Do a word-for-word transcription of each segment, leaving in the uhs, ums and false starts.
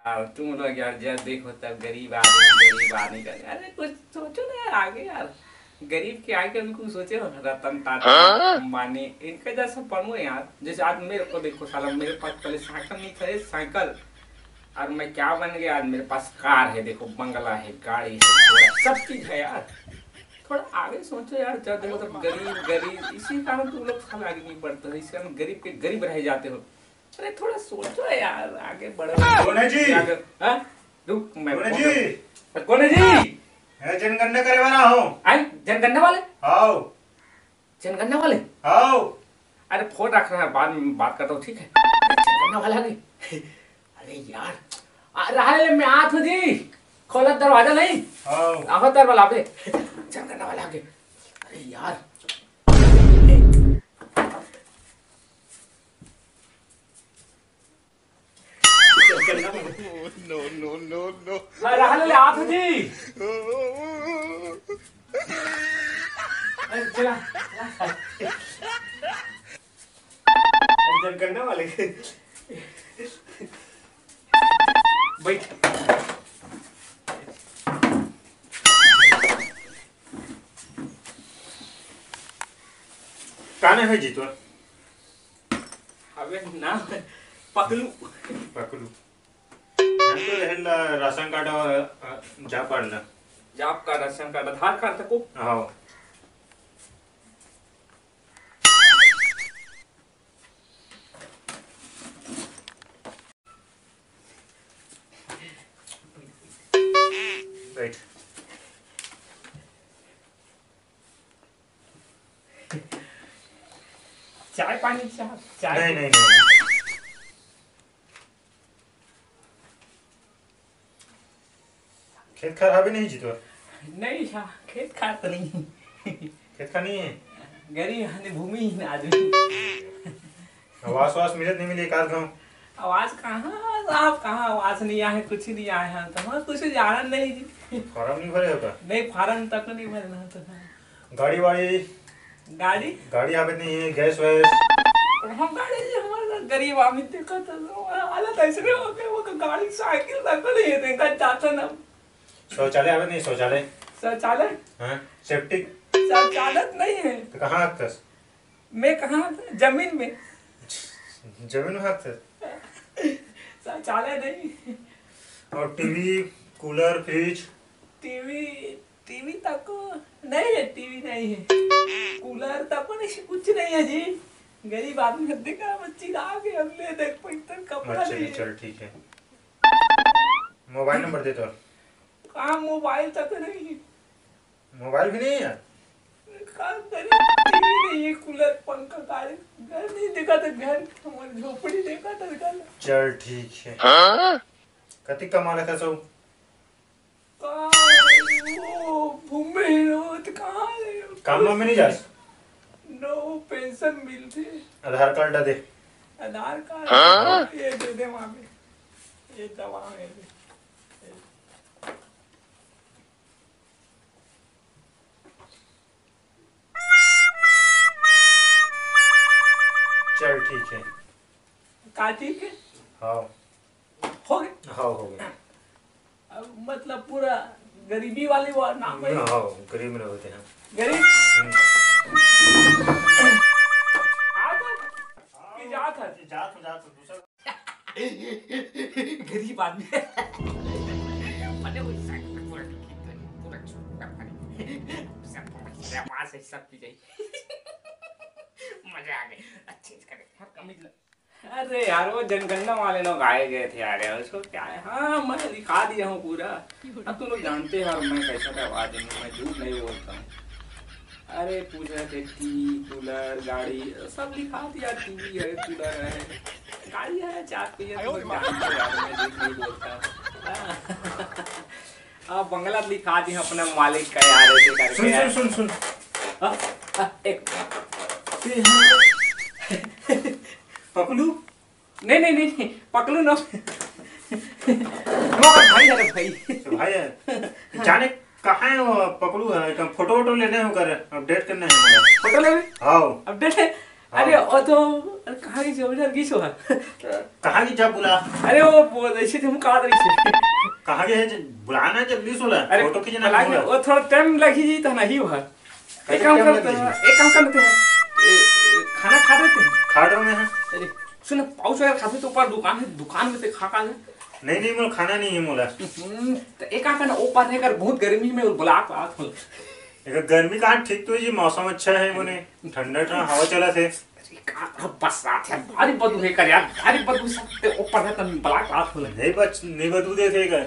यार, तुम लोग यार, जब देखो तब गरीब आदमी, गरीब आदमी का। अरे, कुछ सोचो ना यार, आगे यार, गरीब के आगे भी कुछ सोचे हो? रतन टाटा, हाँ? अंबानी, इनका जैसा बनूं यार। जैसे आज मेरे को देखो साला, मेरे पास पहले साइकिल नहीं था, ये साइकिल, और मैं क्या बन गया? आज मेरे पास कार है, देखो, बंगला है, गाड़ी है, घोड़ा, सब चीज है यार। थोड़ा आगे सोचो यार, जब देखो तब गरीब, गरीब, इसी कारण तुम लोग साला आगे नहीं बढ़ते हो, इसी कारण गरीब के गरीब रह जाते हो। अरे, थोड़ा सोचो यार, आगे बढ़ो। कौन है जी? आगे, हाँ? रुक, मैं कौन है फोन जी? कर-, कौन है जी? मैं जनगणना करे वाला हूँ। आए, जनगणना वाले? आओ। जनगणना वाले? आओ। अरे, फोन रख रहा है, बाद में बात करता हूँ, ठीक है? जनगणना वाला आ गए। अरे यार, आ रहा है, मैं आ तो जी। खोला दरवाजा नहीं? आओ। आहो, दरवाजा पे। जनगणना वाला आ गए। अरे यार। No, no, no, no। अरे, हाल ले, आ तो जी। अरे, चला, चला। अरे, जनगणना वाले। बैठ। काने है जी तोर? अबे ना, पकलू। पकलू। हम तो रहन ला राशन कार्ड और, अ, जॉब कार्ड ला। जॉब कार्ड, राशन कार्ड, आधार कार्ड तको। हाँ। बैठ। चाय पानी, चाय, चाय। नहीं, नहीं, नहीं, नहीं। खेत खार हवे नहीं जी तोर? नहीं सा, खेत खार तो नहीं। खेत खार नहीं है? गरीब आदमी, भूमिहीन आदमी। आवास वास मिलत नहीं मिले एक आध गाँव? आवास कहाँ साहब, कहाँ आवास नहीं आए, कुछ नहीं आए हैं, तो हम कुछ जानन नहीं जी। फार्म नहीं भरे हो का? नहीं, फार्म तक नहीं भरना तो है। गाड़ी वाड़ी? गाड़ी? गाड़ी आवे नहीं है, गैस वैस? हम गाड़ी जी, हमारे साथ गरीब आदमी देखा था, तो हमारा हालत ऐसे हो गया, वो गाड़ी साइकिल तक नहीं है, देखा जाता ना। शौचालय आवे नहीं, शौचालय? शौचालय? हाँ, सेप्टिक? शौचालय नहीं है। तो कहाँ हकतस? मैं कहाँ? जमीन में। जमीन में हकतस? शौचालय नहीं। और TV, cooler, fridge? TV, TV तक नहीं है, टीवी नहीं है। कूलर तक नहीं, कुछ नहीं है जी। गरीब आदमी है, देखा, बच्ची आ गई, हम ले देख, पैसा कपड़ा अच्छा, नहीं है। चल, ठीक है। मोबाइल नंबर दे तो। कहाँ, मोबाइल तक नहीं है। मोबाइल भी नहीं है? का करे? टीवी नहीं है, कूलर, पंखा, गाड़ी, घर नहीं देखा था, घर, हमारी झोपड़ी देखा था, घर। चल, ठीक है। हाँ? कति कमा लेता सो? का, वो भूमि हो तो कहाँ है? काम में नहीं जास? नो, पेंशन मिलती। आधार कार्ड दे। आधार कार्ड? हाँ? ये दे दे वहाँ पे। ये दवा है। चल, ठीक है। का ठीक है? हाँ। हो गए? हाँ, हो गए। अब मतलब पूरा गरीबी वाली वो नाम है? हाँ, गरीब में होते हैं। गरीब? हम्म। आ तो? कि जात है? जात हो, जात हो, दूसरा। गरीब आदमी। मने वो साइड में पूरा, पूरा छोटा पानी। सब, सब चीज है। मजा आ गई। अच्छे से करे। हर कमीज ल-, अरे यार, वो जनगणना वाले लोग आए गए थे यार, उसको क्या है? हाँ, मैं लिखा दिया हूँ पूरा। अब तुम लोग जानते हो यार, मैं कैसा था आदमी, मैं झूठ नहीं बोलता हूँ। अरे, पूछ रहे थे टीवी, कूलर, गाड़ी, सब लिखा दिया, टीवी है, कूलर है, गाड़ी है, चार पहिया, तुम लोग जानते हो यार, मैं झूठ नहीं बोलता। हाँ। अब बंगला लिखा दिया अपना मालिक का यार, ऐसे करके सुन, यार। सुन, सुन, सुन। हाँ, हाँ, एक पकलू? नहीं, नहीं, नहीं, नहीं, पकलू ना। वो भाई है रे भाई। तो भाई है। जाने कहाँ है वो पकलू है? एक फोटो वोटो लेने हो कर, अपडेट करना है हमारा। फोटो लेने? हाँ। अपडेट है? अरे, वो तो, अरे, कहाँ गई, जो इधर गई सो है। कहाँ गई, जा बुला। अरे, वो, वो ऐसे थे, हम कहा रही से। कहाँ गए है, ज-, बुलाना जल्दी से ला। अरे, फोटो खींचना बुला नहीं के, होला। वो थोड़ा टाइम लगी जी, तो नहीं हुआ। एक कैसे काम टाइम करते लगी हैं, जी? एक काम करते हैं। ए, ए, खाना खा लेते हैं। खा रहे हैं। अरे, सुन, पाउच वगैरह खाते तो ऊपर दुकान है, दुकान में से खा खा ले। नहीं, नहीं, मोला खाना नहीं है, मोला। हम्म, तो एक काम करना, ऊपर रहकर बहुत गर्मी में बुला के बात हो। एकर गर्मी कहाँ ठीक तो है जी, मौसम अच्छा है, मने ठंडा ठंडा हवा चलत हे। अरे का, का बस रात है, भारी बदबू है कर यार, भारी बदबू सकते ऊपर है तन बला के बात हो। नहीं बच, नहीं बदबू देत हे का?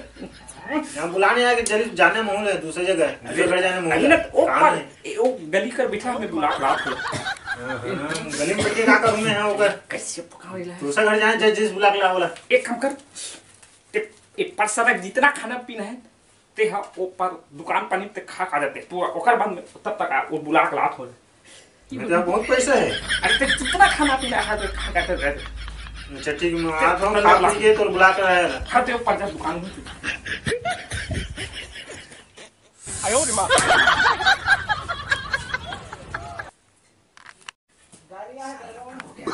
यहाँ बुलाने आके जल्दी जाने माहौल है, दूसरी जगह, दूसरे घर जाने माहौल अरे है। ना, ओ काम पर, है। ए, ओ गली कर बैठा, हमें बुला के बात हो। हाँ, हाँ, गली में बैठ के का करूँ मैं, हाँ, ओकर? कैसे पकावेला है? दूसरा घर जाने, जा, जिस बुला के ला बोला। एक काम कर, ए, ए, पर सड़क जितना खाना पीना है, ते ह ऊपर दुकान पानी ते खा खा जाते। तू ओकर बाद में तब तक आ, वो बुला के लात हो। मैं तो बहुत पैसा है। अरे, ते जितना खाना पीना है, ते खा खाते रहते। अच्छा, ठीक, मैं ते आता हूँ, पहले खा बुला। पी के तो बुला के आया ना। हाँ, ते ऊपर जा दुकान में। आयो रे माँ।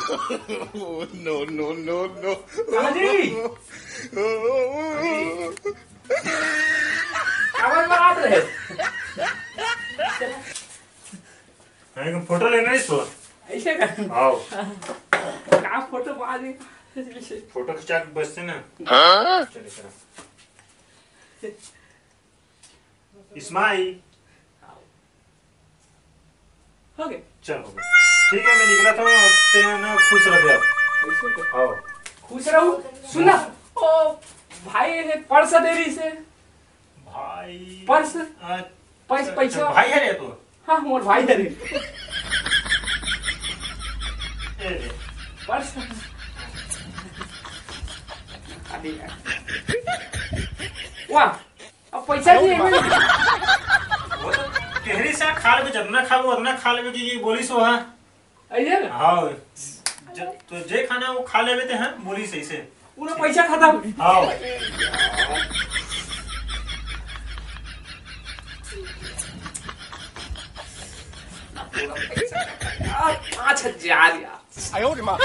No, no, no, no। काजी! काबर मारत रहे? नहीं, फोटो लेना है इसको। ऐसे का? आओ। का फोटो बाजे? फोटो खिंचा के बसते ना। हाँ? चले, चलो। इस्माइल। हो गए। चल, हो गए। ठीक है, मैं निकला था, अब ते ना खुश रह गया। कैसे हो? आओ। खुश रहू। सुना, ओ भाई, ये पर्स दे रही से। भाई। पर्स? अच्छा, पैस-, पैसा। भाई है रे तू? हाँ, मोर भाई है रे। ए रे। पर्स। अरे यार। वाह, अब पैसा नहीं है। वो तो तेहरी से खा लेबे, जितना खाबे उतना खा लेबे, कि ये बोली सो है। ऐसे ना? हाँ, ज-, तो जे खाना है वो खा लेबे ते हैं, बोली सही से। पूरा पैसा खत्म। हाँ। पूरा पैसा खत्म। यार, पाँच हजार यार। आयो रे माँ।